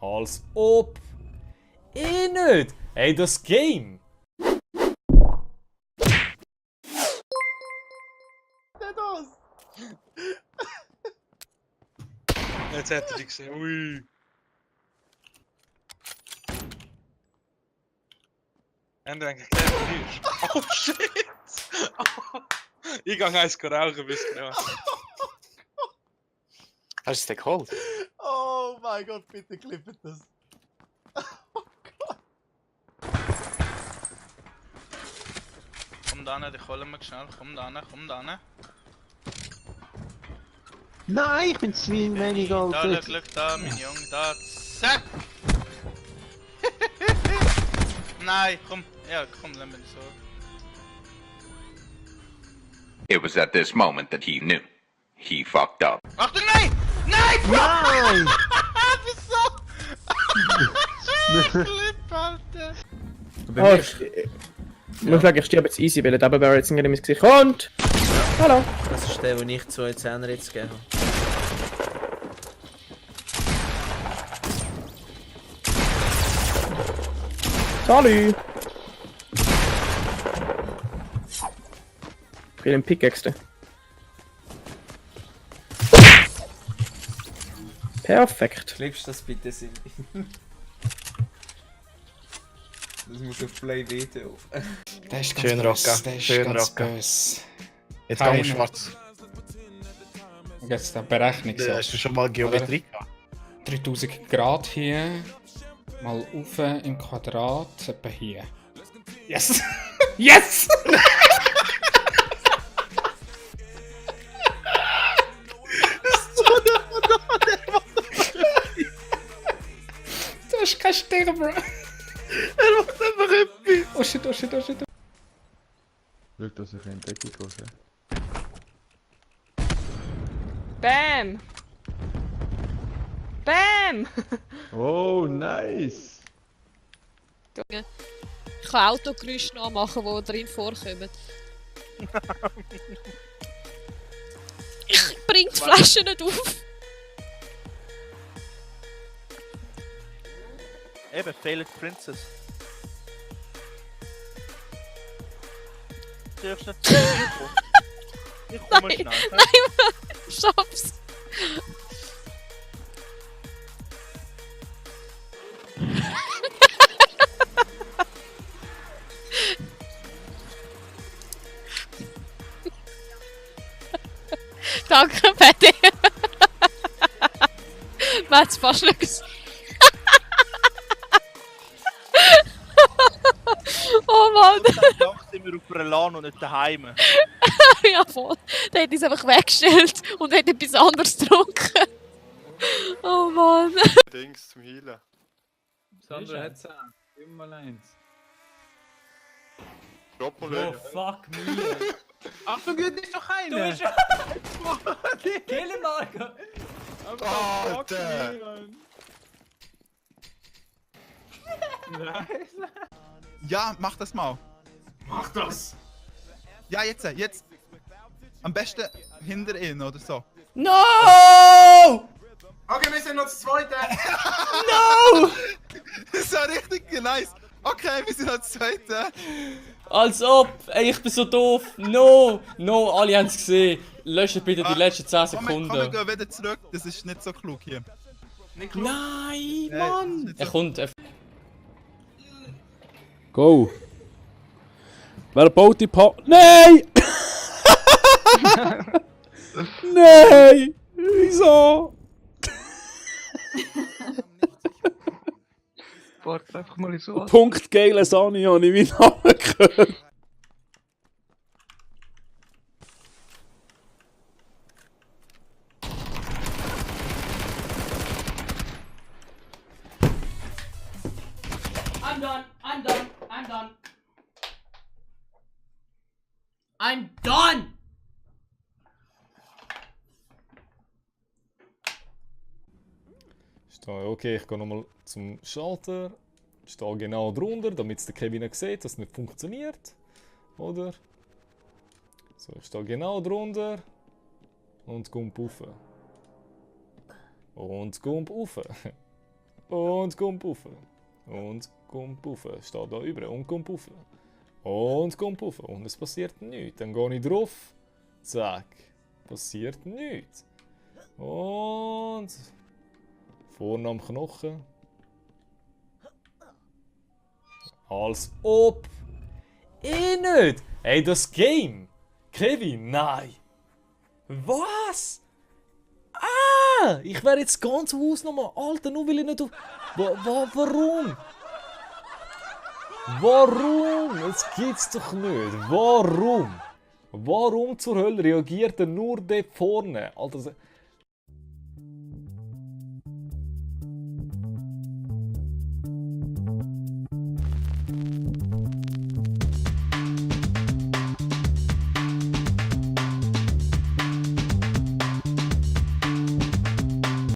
Als ob. Nicht! Hey, das Game! Jetzt hat er dich gesehen. Ui. En du eigentlich gleich verlierst. Oh shit! Ich gehe eins rauchen bis genau. Hast du es geholt? Oh mein Gott, bitte klippet das. Komm da hin, ich hole mich schnell. Komm da hin, komm da hin. Nein, ich bin zu wenig, Da, Alter. schau da, mein Junge, da. Zack! Nein, komm. Ja, komm, lass mich so. It was at this moment that he knew. He fucked up. Achtung, nein! Nein, Bro! Nein! Wieso? Clip, Alter! Oh, ich muss sagen, ich sterbe jetzt easy, weil der Double Barrel jetzt in mein Gesicht kommt. Hallo. Das ist der, den ich 2 Zehner jetzt gegeben habe. Salut. Ich will den Pickaxe. Perfekt. Klippst das bitte, Silvi? Das muss auf Play Video. Der ist ganz Schön böse. Rocca, Der ist schön ganz Rocca. böse. Jetzt gehen wir schwarz. Jetzt die Berechnung so. Hast du schon mal Geometrie gehabt? 3000 Grad hier. Mal rauf im Quadrat. Etwa hier. Yes! Yes! Du hast keinen Stern, Bro. Er macht einfach etwas. Oh shit, oh shit, oh shit. Schau, dass ich in die Decke gehe. Bam! Bam! Oh, nice! Ich kann Autogeräusche nachmachen, die drin vorkommen. Ich bring die Flasche nicht auf. Eben, Failed Princess. Darfst du nicht kommen? Ich komme schnell. Nein, schaff's. Danke, Patty. Man hat's fast nicht gesehen. Oh Mann. Dank sind wir auf einer LAN und nicht daheim. Ja voll. Der hat uns einfach weggestellt und hat etwas anderes getrunken. Oh Mann. Dings zum Heilen. Sandra hat 10. Gib mal eins. Doppel. Fuck me! Achtung, gut, ist doch einer! Kill ihn, Marco! Alter! Ja, mach das mal. Mach das! Ja, jetzt. Am besten hinter ihn oder so. No! Okay, wir sind noch das zweite! No! Das war richtig nice. Okay, wir sind als Zweite. Als ob! Ey, ich bin so doof! No! No, alle haben es gesehen! Löscht bitte die letzten 10 Komm, Sekunden. wir gehen wieder zurück. Das ist nicht so klug hier. Nicht klug. Nein, das Mann! ist nicht Er so- kommt. Go! Wer baut die Nein! Nein! Wieso? Warte einfach mal so. Punkt geile Sani habe ich meinen Namen gehört. I'm done! I'm done! I'm done! I'm done! Okay, ich gehe nochmal zum Schalter. Ich stehe genau drunter, damit der Kevin nicht sieht, dass es nicht funktioniert. Oder? So, ich stehe genau drunter. Und Gump rauf. Und Gump rauf. Und komm puffen. Und komm puffen. Steht da über. Und komm puffen. Und komm puffen. Und es passiert nichts. Dann gehe ich drauf. Zack. Passiert nichts. Und... Vorne am Knochen. Als ob... nicht! Hey, das Game! Kevin, nein! Was? Ah! Ich werde jetzt das ganze Haus nochmal... Alter, nur will ich nicht auf... Warum? Warum? Das gibt's doch nicht. Warum? Warum zur Hölle reagiert er nur dort vorne? Alter,